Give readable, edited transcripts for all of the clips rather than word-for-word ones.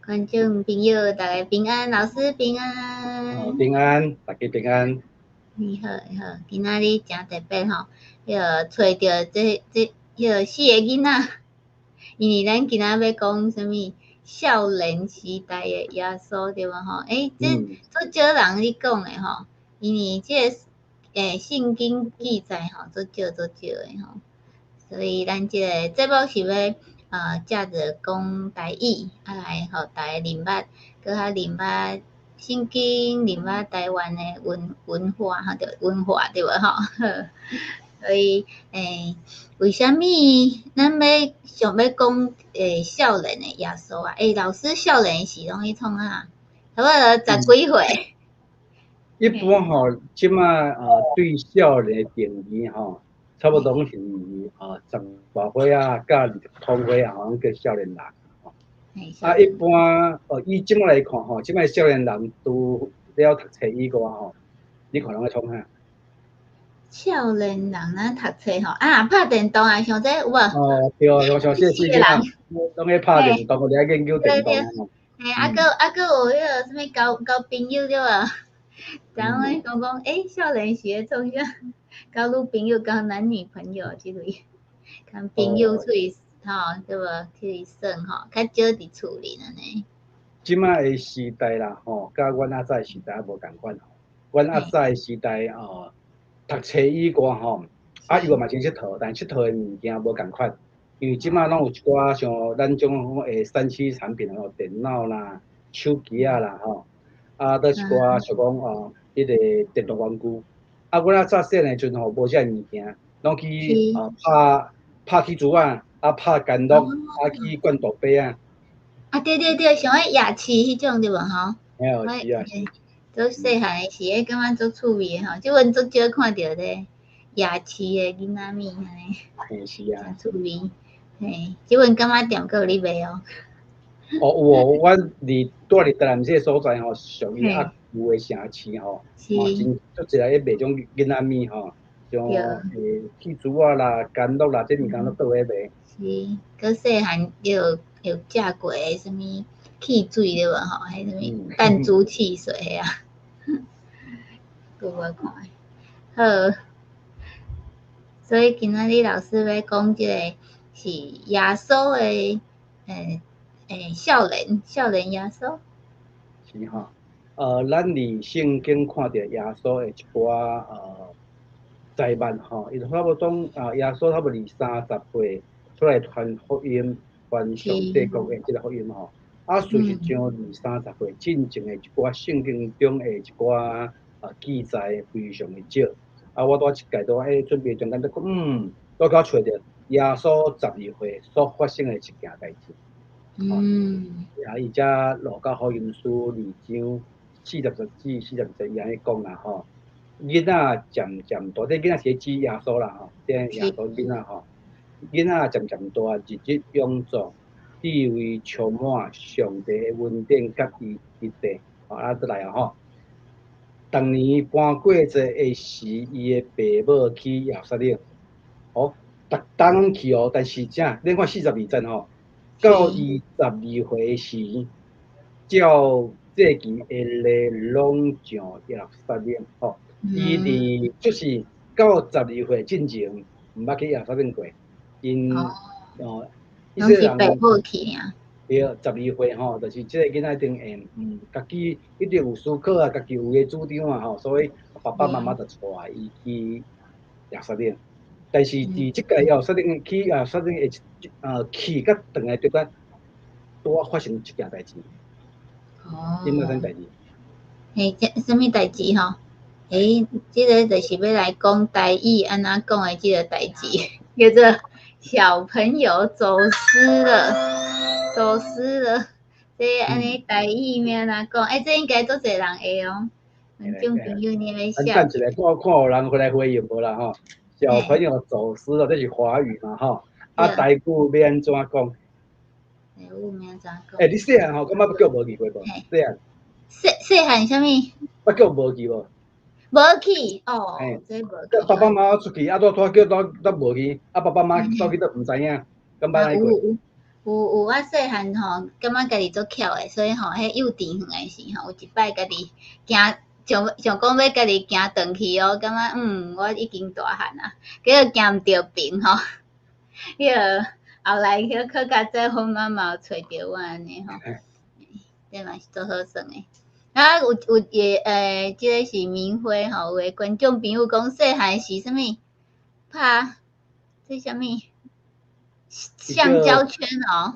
觀眾朋友大家平安，老師平安。平安，大家平安。你好，你好，今仔日誠特別吼，彼个揣著這彼个四个囡仔，因為咱今仔欲講啥物少年時代的耶穌對無吼？欸，這足少人咧講的吼，因為這个聖經記載吼，足少足少的吼，所以咱這個節目是欲藉著講台語，啊來予大家認捌，閣較認捌聖經，認捌台灣的文化吼，對文化對無吼？所以為啥物咱欲想欲講少年的耶穌啊？欸，老師少年時攏去創啥？差不多十幾歲。一般吼，這馬對少年的定義吼，差不多攏是十外歲啊，佮二十通歲啊，吼，攏叫少年人。啊，一般哦，以這馬來看吼，這馬少年人除了讀冊以外吼，你看攏咧創啥？少年人咱讀冊吼，啊，拍電動啊，像這有無？哦，對，像細細個人，攏咧拍電動，咧研究電動。嘿，啊，閣有彼个啥物交朋友對無？然後咧講講，欸，少年時咧創啥？交女朋友、交男女朋友這類，共朋友出去吼，對無？出去耍吼，較少佇厝裡按呢。這馬的時代啦，吼，佮阮較早的時代也無仝款。阮較早的時代哦，讀冊以外吼，啊，伊嘛真𨑨迌，但𨑨迌的物件無仝款。因為這馬攏有一寡像咱種的3C 產品吼，電腦啦、手機仔啦吼，啊，閣一寡像講哦，彼个電動玩具。啊，阮較早細漢的時陣吼，無這物件，攏去拍拍氣珠仔，啊，拍干樂，啊，去灌豆杯仔。啊，對對對，像彼夜市彼種對無吼？嘿，是啊。做細漢的時，彼感覺足趣味的吼，這陣足少看著咧夜市的囡仔物按呢。嘿，是啊。真趣味，嘿，這陣柑仔店閣有咧賣哦。哦，有哦，阮住佇台南這个所在吼，屬於較舊的城市吼，哦，真足濟人咧賣種囡仔物吼，像氣珠仔啦、干樂啦，這物件攏倒咧賣。是，閣細漢有食過啥物汽水對無吼？彼啥物彈珠汽水啊，閣無看。好，所以今仔日老師欲講這个是耶穌的少年耶穌。是吼，咱佇聖經看著耶穌的一寡災難吼，伊差不多啊，耶穌差不多二三十歲出來傳福音，傳上帝國的這个福音吼。啊，事實上二三十歲進前的一寡聖經中的一寡記載非常的少。啊，我拄仔這屆拄仔準備中間，拄巧揣著耶穌十二歲所發生的一件代誌。啊，伊遮路加福音書二章40至42節伊按呢講啦吼，囡仔漸漸大，這囡仔是咧指耶穌啦吼，這耶穌囡仔吼，囡仔漸漸大，日日勇壯，智慧充滿，上帝的恩典佮伊佇底，吼，啊，閣來啊吼。逐年搬過節的時，伊的爸母去耶路撒冷，哦，逐冬去哦，但是啥？你看42節吼，到伊十二歲時，照節期的禮攏上耶路撒冷，吼，伊佇就是到十二歲進前，毋捌去耶路撒冷過，𪜶哦，攏是爸母去爾。對，十二歲吼，就是這个囡仔一定會，家己一定有思考啊，家己有伊的主張啊吼，所以爸爸媽媽就帶伊去耶路撒冷。但是佇這個耶路撒冷去耶路撒冷的去佮轉來中間，拄仔發生一件代誌。哦。你知啥物代誌？嘿，這啥物代誌吼？欸，這个就是欲來講台語按怎講的這個代誌，叫做小朋友走失了，走失了。這按呢台語欲按怎講？欸，這應該足濟人會哦。觀眾朋友你欲寫。咱等一下，看看有人回來回應無啦吼。小朋友走失了，這是華語嘛吼？啊，台語欲按怎講？台語欲按怎講？欸，你細漢吼，感覺閣無去過無？細漢。細細漢啥物？捌閣無去無？無去哦，這無去。爸爸媽媽出去，啊，拄拄叫都都無去，啊，爸爸媽媽走去都毋知影，敢捌按呢過？有有有，我細漢吼，感覺家己足巧的，所以吼，彼幼稚園的時吼，有一擺家己行，想想講欲家己行轉去哦，感覺我已經大漢啊，結果行毋著平吼，彼个後來彼閣較早，阮媽媽有揣著我按呢吼，這嘛是足好耍的。啊，有有一這个是明輝吼，有的觀眾朋友講細漢是啥物？拍這啥物？橡膠圈哦。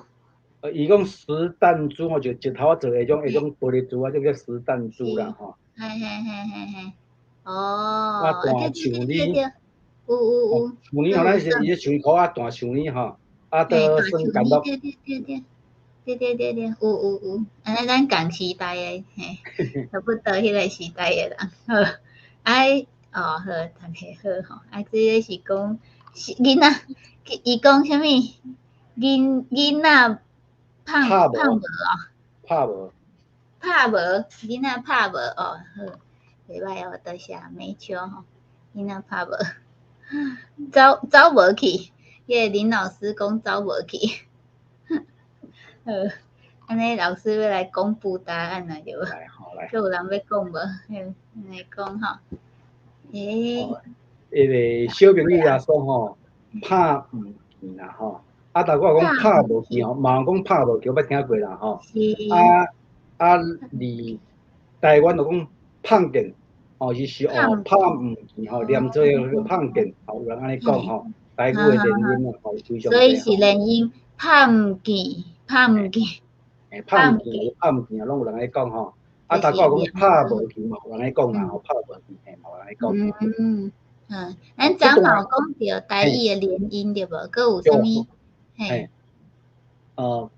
伊講實彈珠吼，就石頭仔做的彼種玻璃珠啊，這叫實彈珠啦吼。嘿嘿嘿嘿嘿，哦，啊，彈樹呢？有有有。樹呢吼，咱是伊樹箍仔彈樹呢吼，啊，都耍干樂。對對對對。對對對對，有有有，按呢咱仝時代的，嘿，差不多彼个時代的人，好，啊，哦好，大家好吼，啊，這个是講是囡仔，伊講啥物？囡囡仔胖胖無哦？拍無？拍無？囡仔拍無哦，好，袂䆀哦，多謝美秋吼，囡仔拍無，走走無去，彼个林老師講走無去。好，按呢老師欲來公布答案了，對無？閣有人欲講無？來講吼。欸。彼个小朋友耶穌吼，拍毋見啦吼，啊，但我講拍無去吼，嘛講拍無去，我捌聽過啦吼。啊啊，佇台灣就講胖見，哦，伊是哦拍毋見吼，連做個胖見，吼，有人按呢講吼，台語的連音啊，吼，非常。所以是連音拍毋見。拍毋見，欸，拍毋見，拍毋見啊，攏有人咧講吼。啊，逐個講拍無去嘛，有人咧講啊，吼，拍無去，嘿，嘛有人咧講。嗯嗯，咱昨嘛有講著台語的連音對無？閣有啥物？嘿。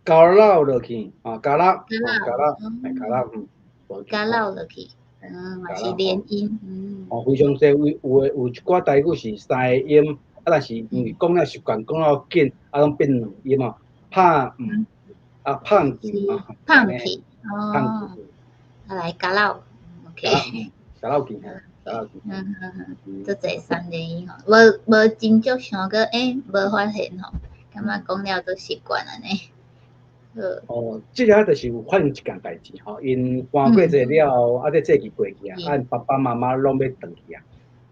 交老落去，啊，交老，交老，嘿，交老，嗯，交老落去，嘛是連音，嗯。哦，非常濟有有的有一寡台語是三个音，啊，但是因為講了習慣，講了緊，啊，攏變兩音哦，拍毋。啊，胖子啊，胖去，哦，啊來交老，OK，交老去，交老去，嗯嗯嗯，足濟三連音吼，無無真足想閣，欸，無發現吼，感覺講了都習慣按呢。哦，這个就是有發生一件代誌吼，𪜶搬過節了後，啊，這節期過去啊，啊，𪜶爸爸媽媽攏欲轉去啊，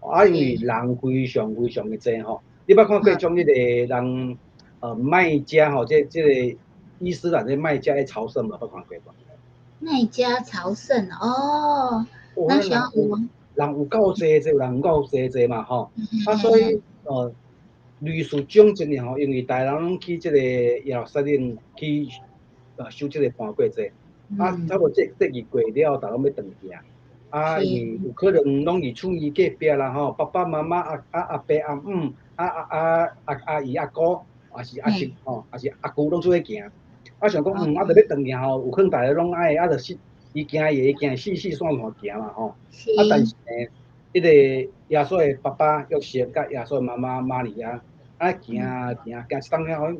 啊，因為人非常非常的濟吼，你捌看過種彼個人，麥加吼，這這个伊斯蘭的麥加的朝聖無？捌看過無？麥加朝聖哦，那時候有人有夠濟濟，人有夠濟濟嘛吼，啊，所以類似種真的吼，因為大人攏去這個耶路撒冷去守這個盤過節，啊，差不多這節日過了後，逐攏欲轉去啊，啊，因為有可能攏佇厝裡隔壁啦吼，爸爸媽媽、阿阿阿伯阿姆、阿阿阿阿阿姨阿姑，抑是阿叔吼，抑是阿舅攏做伙行。啊，想講，啊，著欲轉去吼，有可能逐个攏愛，啊，就是伊行伊會行四四散散行嘛吼。啊，但是呢，彼个耶穌的爸爸約瑟佮耶穌的媽媽瑪利亞，啊，行行行一冬了後，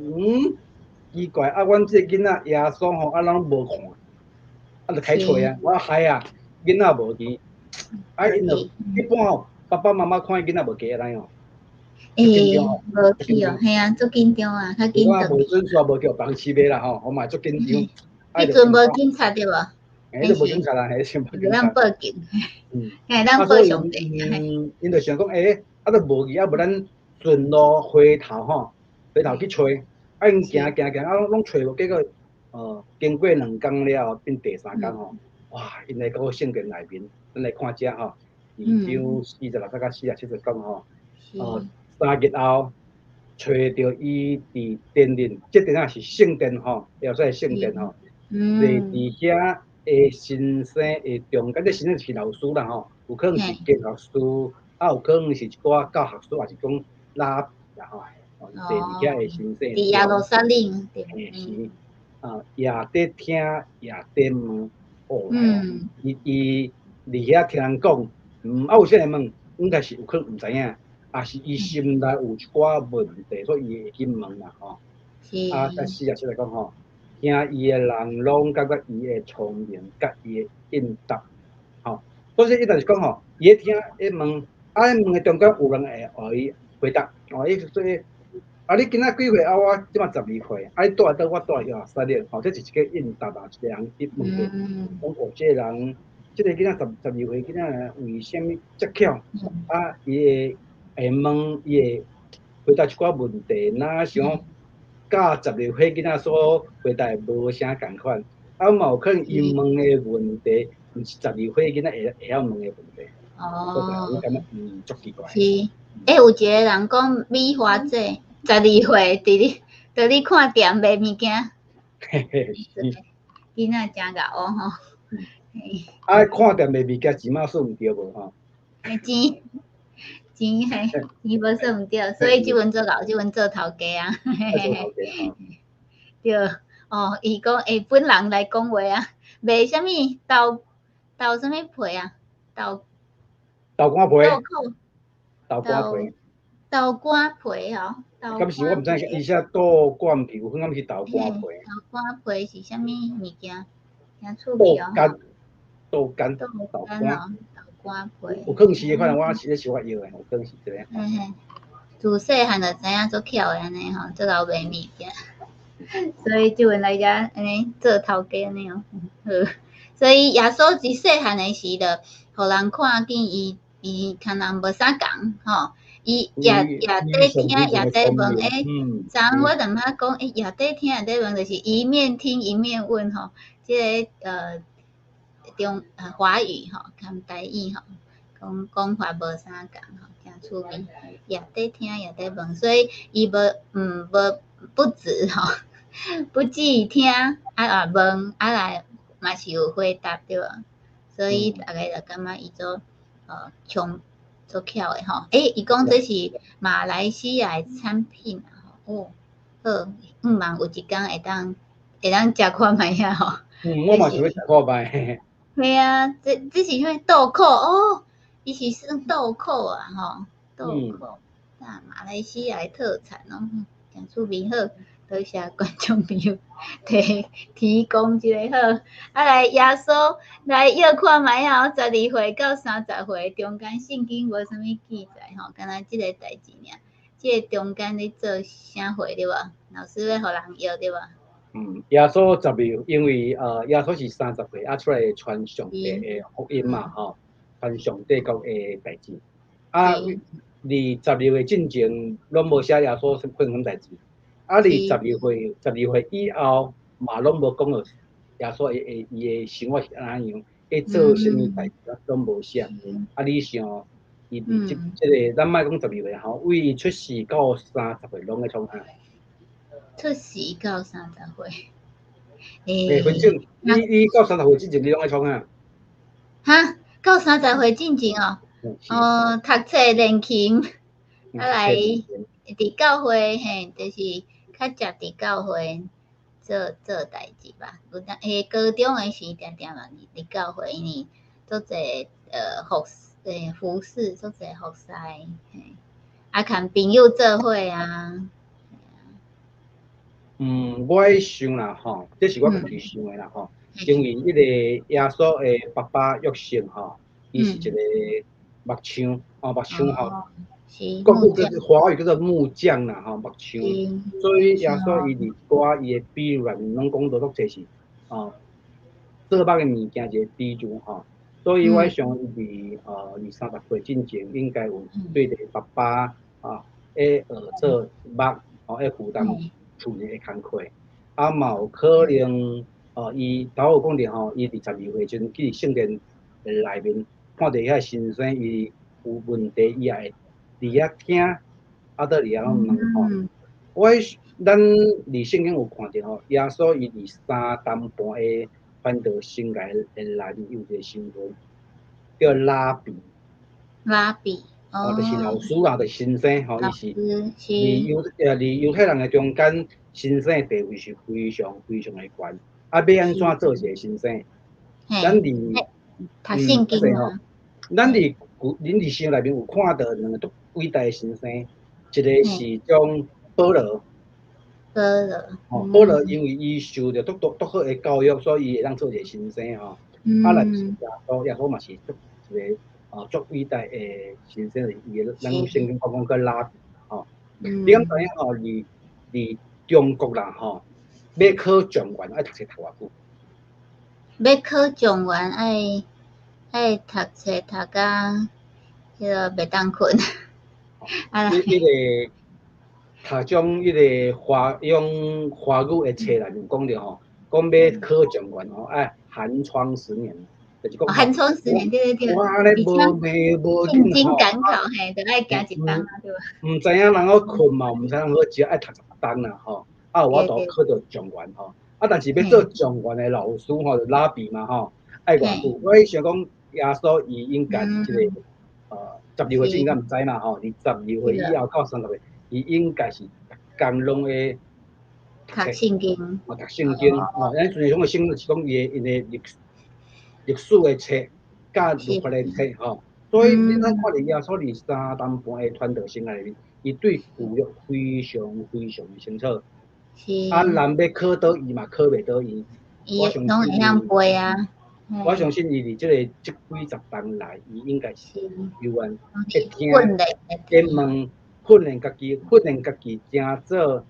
奇怪，啊，阮這个囡仔耶穌吼，啊，攏無看，啊，就開揣啊，我害啊，囡仔無去，啊，𪜶就一般吼，爸爸媽媽看見囡仔無去，會怎樣？欸，無去哦，嘿啊，足緊張啊，較緊張。我無準煞無叫別人飼馬啦吼，我嘛足緊張。彼陣無警察對無？彼陣無警察啦，彼陣無警察。會當報警。會當報上帝。嗯，𪜶就想講，欸，啊，都無去，啊，無咱順路回頭吼，回頭去揣。啊，𪜶行行行，啊，攏揣無，結果，經過兩工了後，變第三工吼，哇！𪜶來到聖殿內面，咱來看這吼，二章46節佮47節講吼，3日後，揣著伊佇殿裡，這殿仔是聖殿吼，耶穌的聖殿吼，坐佇遐的先生的中間，這先生是老師啦吼，有可能是經學師，啊有可能是一寡教學師，抑是講拉比啦吼，坐佇遐的先生。佇耶路撒冷，對。是，啊，也佇聽，也佇問，哦，伊伊佇遐聽人講，啊有啥會問，應該是有可能毋知影。抑是伊心內有一寡問題，所以伊會去問啦吼。啊，但47來講吼，聽伊的人攏感覺伊的聰明，佮伊的應答，吼。所以伊就是講吼，伊咧聽，咧問，啊，問的中間有人會予伊回答，哦，伊所以啊，你今仔幾歲？啊，我這馬十二歲。啊，你住佗？我住耶路撒冷。吼，這是一個應答啊，一個人去問者，講哦，這個人，這個囡仔十二歲囡仔為啥物遮巧？啊，伊會會問，伊會回答一寡問題，若像佮十二歲囡仔所回答的無啥仝款。啊，嘛有可能伊問的問題，毋是十二歲囡仔會曉問的問題。我感覺足奇怪。是，欸，有一個人講美華姐十二歲，佇咧看店賣物件。嘿嘿，是。囡仔誠𠢕哦吼。啊，看店賣物件錢嘛算毋著無吼？錢錢嘿，錢無算毋著，所以這陣做𠢕，這陣做頭家啊。做頭家吼。對，哦，伊講欸，本人來講話啊，賣啥物豆豆啥物皮啊？豆豆乾皮。豆蔻。豆乾皮。豆乾皮哦。敢是我毋知伊寫豆乾皮，有可能是豆乾皮。豆乾皮是啥物物件？誠趣味哦。豆乾，豆乾，豆乾哦，豆乾皮。有可能是，可能我是咧小可搖的，有可能是這個。嘿嘿，自細漢就知影足巧的按呢吼，足𠢕賣物件，所以這陣來遮按呢做頭家按呢哦，好。所以耶穌佇細漢的時，就予人看見伊，伊牽人無啥仝吼，伊也佇聽，也佇問，欸，昨昏我淡薄仔講，欸，也佇聽也佇問，就是一面聽一面問吼，這个中華語吼，含台語吼，講講法無啥仝吼，誠趣味，也佇聽也佇問，所以伊無無不止吼，不止聽，啊也問，啊來嘛是有回答對無？所以逐家就感覺伊做聰足巧的吼。欸，伊講這是馬來西亞的產品啊吼，哦，好，向望有一工會當食看覓啊吼。嗯，我嘛想欲食看覓。嘿啊，這是啥物豆蔻哦？伊是算豆蔻啊吼，豆蔻，啊，馬來西亞的特產哦，誠趣味好，多謝觀眾朋友提供這个好。啊來耶穌來臆看覓啊，十二歲到三十歲中間聖經無啥物記載吼，干焦這个代誌爾。這個中間咧做啥貨對無？老師欲予人臆對無？嗯，耶穌十二，因為耶穌是三十歲啊出來傳上帝的福音嘛吼，傳上帝國的代誌。啊，佇十二歲進前攏無寫耶穌發生啥代誌。啊，佇十二歲，十二歲以後嘛攏無講到耶穌的伊的生活是按怎樣，會做啥物代誌攏無寫。啊，你想，伊佇這個，咱莫講十二歲吼，為伊出世到三十歲攏咧創啥？出世到三十歲，欸，反正你到三十歲之前，你攏愛創啥？哈，到三十歲進前哦，哦，讀冊練琴，啊來佇教會嘿，就是較捷佇教會做做代誌吧。有當欸，高中的時定定嘛佇教會，因為足濟服侍，足濟服侍，嘿，啊，共朋友做伙啊。嗯，我想啦吼，這是我家己想的啦吼。因為彼個耶穌的爸爸約瑟吼，伊是一個木匠，哦，木匠吼，國語叫做華語叫做木匠啦吼，木匠。所以耶穌伊佇歌伊的比喻內面攏講到足濟是哦，做木的物件一個比喻吼。所以我想伊佇20-30歲進前應該有對著爸爸啊，會學做木，吼，會負擔厝內的工課，啊嘛有可能，伊頭有講著吼，伊佇十二歲時陣去聖殿內面看著遐先生伊有問題，伊也會佇遐聽，啊，閣佇遐攏問吼。我咱佇聖經有看著吼，耶穌伊佇三擔半的傳道生涯的內面有一個身份叫拉比。拉比。哦，就是老師啦，就是先生吼，伊是佇猶太人的中間，先生的地位是非常非常的懸。啊，欲按怎做一個先生？咱佇讀聖經吼，咱佇舊恁佇聖經內面有看著兩個足偉大的先生，一個是講保羅。保羅。吼，保羅因為伊受著足足足好的教育，所以伊會當做一個先生吼。啊，若是耶穌，耶穌嘛是足一個。哦，足偉大的先生，伊個咱聖經講講叫拉比吼。你敢知影吼？佇中國人吼，欲考狀元愛讀冊讀偌久？欲考狀元愛讀冊讀甲彼个袂當睏。啊，彼個讀種彼個華用華語的冊內面講著吼，講欲考狀元吼，愛寒窗十年，就是講寒窗十年，對對對。我按呢無明無進京趕考嘿，著愛行一冬啊，對無？毋知影人好睏嘛，毋知影人好食，愛讀10冬啦吼。啊，有法度考著狀元吼。啊，但是欲做狀元的老師吼，就拉比嘛吼，愛偌久？我想講耶穌伊應該這個12歲之前咱毋知嘛吼，佇十二歲以後到30歲，伊應該是逐工攏會讀聖經。哦，讀聖經哦，咱雖然講個聖經是講伊的𪜶的歷史的冊，佮律法的冊吼，所以你咱看著耶穌佇三冬半的傳道生涯內面，伊對舊約非常非常的清楚。啊，人欲考倒伊嘛考袂倒伊。伊攏會曉背啊。我相信伊佇這個這幾十冬來，伊應該是猶原會聽、會問、訓練家己、訓練家己，成做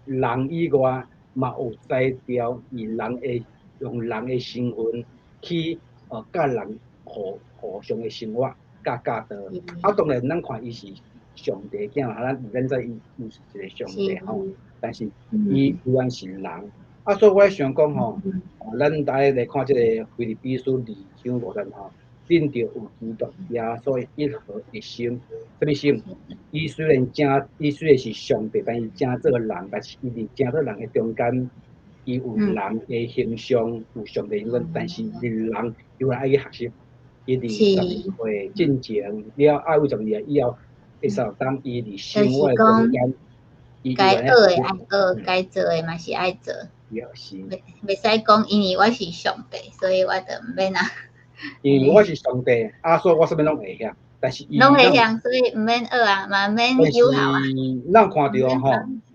人以外，嘛有才調，以人的用人的身份去佮人互互相的生活，佮教導。啊，當然咱看伊是上帝囝嘛，咱知伊伊是一個上帝吼，但是伊猶原是人。啊，所以我想講吼，咱逐家來看這個腓立比書二章五節吼，恁著有基督耶穌一合的心，啥物心？伊雖然是上帝，但伊成做人，但是伊佇成做人的中間，伊有人的形象，有上帝形象，但是佇人猶原愛去學習。伊佇12歲進前了，愛為12歲以後，會使當伊佇生活的中間，該學的愛學，該做的嘛是愛做。袂使講，因為我是上帝，所以我就毋免啊。因為我是上帝，啊，所以我啥物攏會曉。但是攏會曉，所以毋免學啊，嘛毋免有效啊。咱看著吼，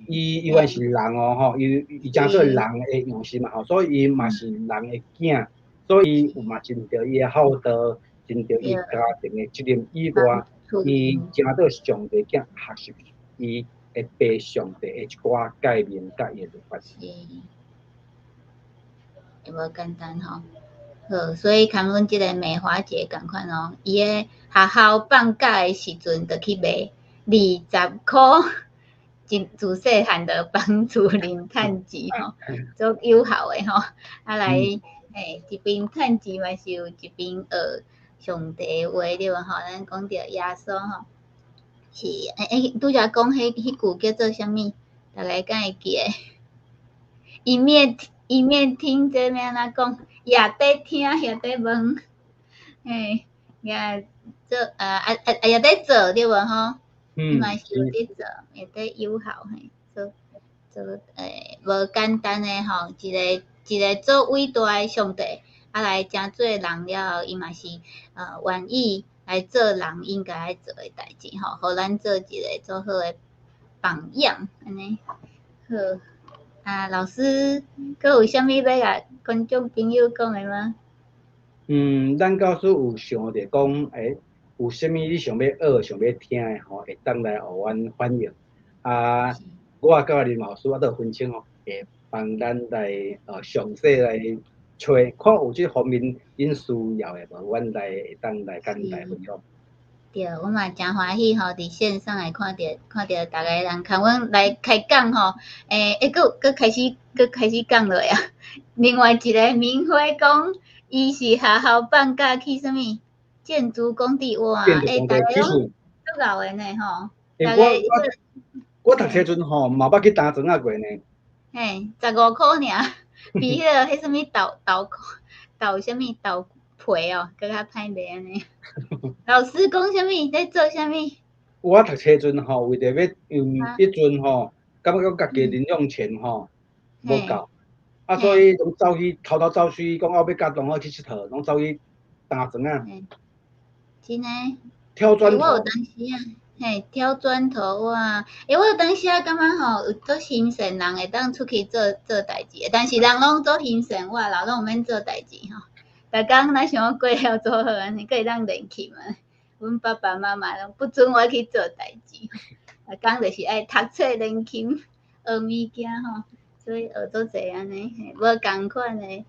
伊猶原是人哦，吼，伊成做人的樣式嘛，吼，所以伊嘛是人的囝，所以伊有嘛盡著伊的孝道，盡著伊家庭的責任以外，伊成做上帝囝，學習伊會背上帝的一寡誡命佮伊的律法。是，會無簡單吼。好，所以看阮這個美華姐仝款哦，伊的學校放假的時陣，就去賣20箍，一自細漢就幫主人趁錢吼，足有效的吼。啊來，一邊趁錢嘛是有一邊學上帝話對無吼？咱講著耶穌吼，是拄才講彼句叫做啥物？逐家敢會記得？一面聽這欲按怎講？也佇聽，也佇問，嘿，也做啊也佇做對無吼？伊嘛是有佇做，會佇有效嘿，做做無簡單的吼，一个一个做偉大的上帝，啊來成做人了後，伊嘛是願意來做人應該愛做的代誌吼，予咱做一个足好的榜樣，按呢好。啊，老師，閣有啥物欲共觀眾朋友講的嗎？嗯，咱教師有想著講，有啥物你想欲學、想欲聽的吼，會當來予阮反映。啊，我佮林老師我都有分清吼，會幫咱來詳細來揣，看有這方面恁需要的無，阮來會當來佮恁來分享。對，我嘛誠歡喜吼，佇線上會看著逐个人共阮來開講吼，閣開始講落啊。另外一個明輝講，伊是學校放假去啥物建築工地哇，逐个攏足𠢕的呢吼。我讀冊陣吼，嘛捌去擔磚仔過呢。嘿，15箍爾，比彼啥物豆豆豆啥物豆皮哦，閣較歹賣按呢。老師講啥物？咧做啥物？我讀冊陣吼，為著欲，因為彼陣吼，感覺講家己零用錢吼無夠，啊，所以攏走去偷偷走去，講欲佮同學去𨑨迌，攏走去擔磚仔。真的？挑磚頭。我有當時啊，嘿，挑磚頭哇！我有當時啊，感覺吼有足欣羨人會當出去做做代誌，但是人攏足欣羨我，老攏毋免做代誌吼。逐工若想講過了做好按呢，閣會當練琴啊。阮爸爸媽媽攏不准我去做代誌。逐工就是愛讀冊練琴學物件吼，所以學足濟按呢，無仝款的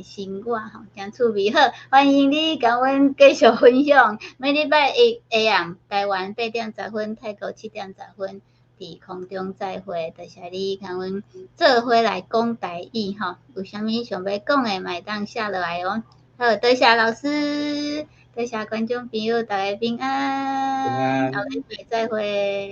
生活吼，誠趣味。好，歡迎你共阮繼續分享。每禮拜一下暗，台灣8點10分，泰國7點10分，佇空中再會。多謝你共阮做伙來講台語吼，有啥物想欲講的，嘛會當寫落來哦。好，多謝老師，多謝觀眾朋友，大家平安，平安。後禮拜再會。